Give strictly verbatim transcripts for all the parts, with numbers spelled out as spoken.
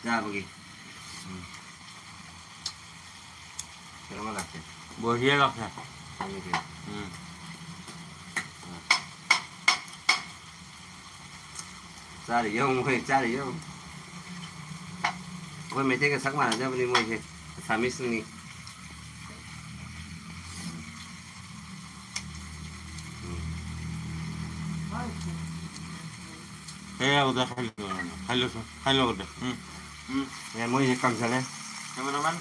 ꯆꯥꯕꯒꯤ꯫ ꯎꯝ꯫ ꯀꯩꯅꯣꯝꯃ ꯂꯥꯛꯀꯦ꯫ ꯕꯣꯔꯤꯌꯥ ꯂꯥꯛꯀꯦ꯫ ꯈꯪꯗꯦ꯫ ꯎꯝ꯫ ꯆꯥꯔꯤ ꯌꯦꯡꯉꯨ, ꯃꯣꯏ ꯆꯥꯔꯤ ꯌꯦꯡꯉꯨ꯫ ꯑꯩꯈꯣꯏ ꯃꯩꯇꯩꯒ ꯁꯛ ꯃꯥꯟꯅꯗꯕꯅꯤ ꯃꯣꯏꯁꯦ, ꯑꯁꯥꯃꯤꯁꯅꯤ꯫ ꯎꯝ꯫ ꯍꯦ, ꯑꯣꯗ ꯈꯥꯏꯂꯣ, ꯈꯥꯏꯂꯣ, ꯈꯥꯏꯂꯣ ꯑꯣꯗ꯫ ꯎꯝ, ꯎꯝ꯫ ꯑꯦ, ꯃꯣꯏꯁꯦ ꯀꯪꯁꯜꯂꯦ꯫ ꯀꯦꯃꯦꯔꯥꯃꯦꯟ꯫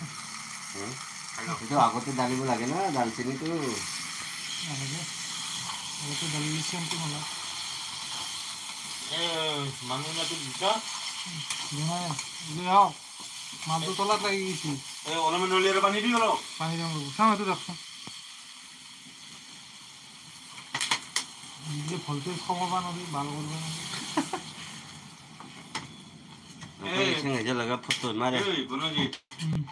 ꯎꯝ꯫ ꯈꯥꯏꯂꯣ꯫ ꯑꯗꯣ ꯑꯒꯣꯇꯦ ꯗꯥꯂꯤꯕ ꯂꯥꯒꯦ ꯅ, ꯗꯥꯜꯆꯤꯅꯤ ꯇꯨ꯫ ꯂꯥꯒꯦ꯫ ꯑꯒꯣꯇꯦ ꯗꯥꯂꯤ ꯁꯦꯝ ꯇꯨ ꯃꯥꯂꯦ꯫ ꯑꯦ, ꯃꯥꯡꯒꯣꯟꯗ ꯇꯨ ꯗꯤꯀꯥ꯫ ꯌꯦꯡꯉꯣ, ꯌꯦꯡꯉꯣ꯫ ꯃꯥꯗꯨ ꯇꯣꯂꯥ ꯂꯥꯒꯤ ꯁꯤ꯫ ꯑꯦ, ꯑꯣꯅ ꯃꯅꯣ ꯂꯦꯔ ꯄꯥꯅꯤ ꯄꯤꯌꯣ꯫ ꯄꯥꯅꯤ ꯄꯤꯌꯣ꯫ ꯁꯥ ꯃꯇꯨ ꯗꯥꯛꯁꯣ꯫ নিজে ভলটেজ কমাব নোৱাৰি, ভাল কৰিব নোৱাৰি। এই, ইচিং হেজেল লগা ফটো মাৰে। এই, বনজিৎ। উম।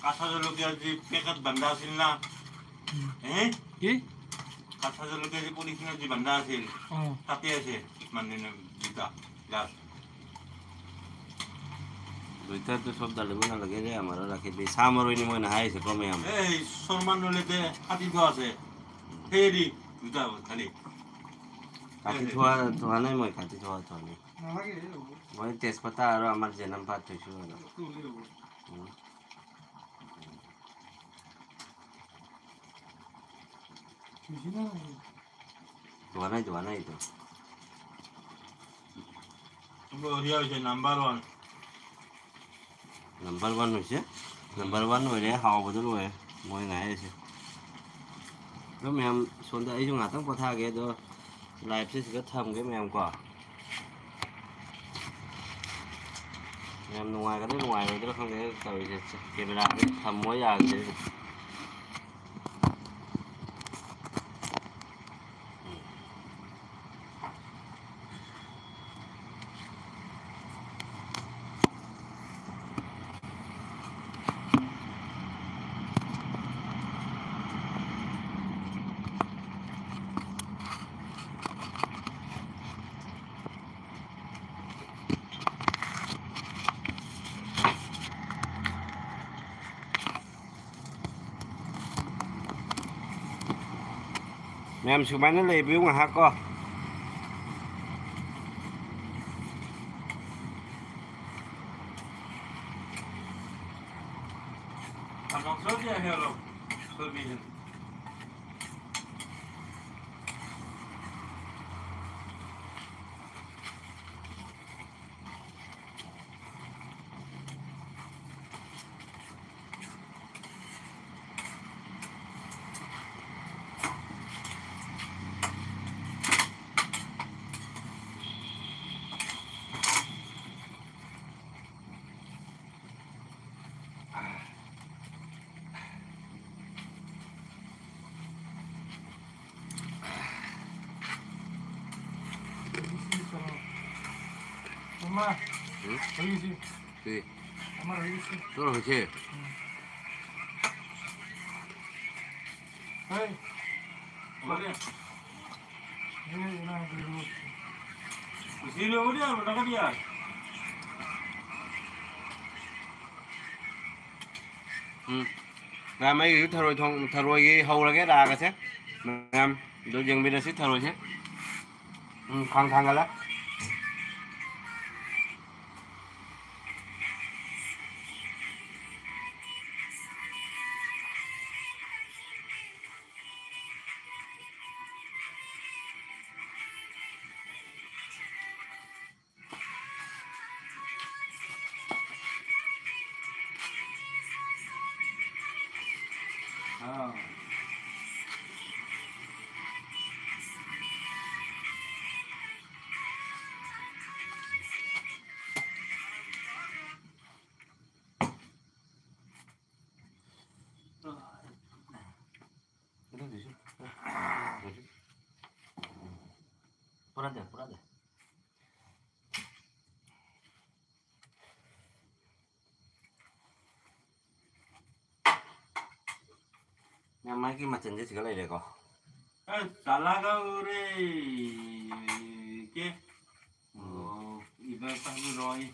কাঁচা জলকীয়া যি পেকেট বান্ধা আছিল না? উম। হে? কি? কাঁচা জলকীয়া যি পলিথিনত যি বান্ধা আছিল, অ। তাতে আছে কিছুমান দিনৰ দুটা লাষ্ট। দুইটাতো চব ঢালিব নালাগে দে, আমাৰো ৰাখি দে। চাম আৰু এনে মই নাহাই আছে, কমে আমাৰ। এই শৰ্মা নলীতে কাটি থোৱা আছে। সেই দি দুটা খালি। কাটি থোৱা, থোৱা নাই মই, কাটি থোৱা, থোৱা নাই। নালাগে, এই হ'ব। মই তেজপাতা আৰু আমাৰ জেনম পাত থৈছোঁ আৰু। এইটো হ'লেই হ'ব। উম। বুজি নাই। ধোৱা নাই, ধোৱা নাই এইটো। বঢ়িয়া হৈছে, নাম্বাৰ ওৱান। নাম্বাৰ ওৱান হৈছে। নাম্বাৰ ওৱান অইলে হাওবটো লয়। মই নাই হৈছে꯫ ꯑꯗꯣ ꯃꯌꯥꯝ ꯁꯣꯝꯗ ꯑꯩꯁꯨ ꯉꯥꯛꯇꯪ ꯄꯣꯊꯥꯒꯦ, ꯑꯗꯣ ꯂꯥꯏꯚꯁꯦ ꯁꯤꯗ ꯊꯝꯒꯦ ꯃꯌꯥꯝ ꯀꯣ꯫ ꯌꯥꯝ ꯅꯨꯡꯉꯥꯏꯒꯗ꯭ꯔꯥ ꯅꯨꯡꯉꯥꯏꯔꯣꯏꯗ꯭ꯔꯥ ꯈꯪꯗꯦ ꯇꯧꯔꯤꯁꯦ꯫ ꯀꯦꯃꯦꯔꯥꯁꯦ ꯊꯝꯃꯣ ꯌꯥꯗ꯭ꯔꯦ꯫ ꯃꯌꯥꯝ ꯁꯨꯃꯥꯏꯅ ꯂꯩꯕꯤꯌꯨ ꯉꯥꯏꯍꯥꯛ ꯀꯣ꯫ ꯎꯝ? ꯁꯤ꯫ ꯆꯠꯂꯣ, ꯍꯧꯖꯤꯛ꯫ ꯎꯝ꯫ ꯍꯩ꯫ ꯂꯣꯏꯔꯦ꯫ ꯍꯩ, ꯏꯃꯥ, ꯀꯩꯅꯣ꯫ ꯁꯤ ꯂꯣꯏꯔꯦ, ꯌꯥꯔꯣꯏ, ꯅꯥꯀꯟ ꯌꯥꯔꯦ꯫ ꯎꯝ꯫ ꯃꯌꯥꯝ, ꯑꯩꯒꯤꯁꯨ ꯊꯔꯣꯏ ꯊꯣꯡ-, ꯊꯔꯣꯏꯒꯤ ꯍꯧꯔꯒꯦ, ꯂꯥꯛꯑꯒꯁꯦ꯫ ꯃꯌꯥꯝ, ꯑꯗꯨ ꯌꯦꯡꯕꯤꯔꯁꯤ ꯊꯔꯣꯏꯁꯦ꯫ ꯎꯝ, ꯈꯥꯡ ꯊꯥꯡꯒꯠꯂꯦ꯫ ꯑꯥ꯫ ꯄꯨꯔꯥꯗꯦ, ꯄꯨꯔꯥꯗꯦ꯫ ꯃꯌꯥꯝ, ꯃꯥꯒꯤ ꯃꯆꯜꯁꯦ ꯁꯤꯒ ꯂꯩꯔꯦꯀꯣ꯫ ꯑꯦ, ꯆꯥꯂꯥꯒ ꯎꯔꯦ꯫ ꯀꯦ? ꯎꯝ꯫ ꯑꯣ, ꯏꯕ ꯇꯥꯕꯤꯔꯣꯏ꯫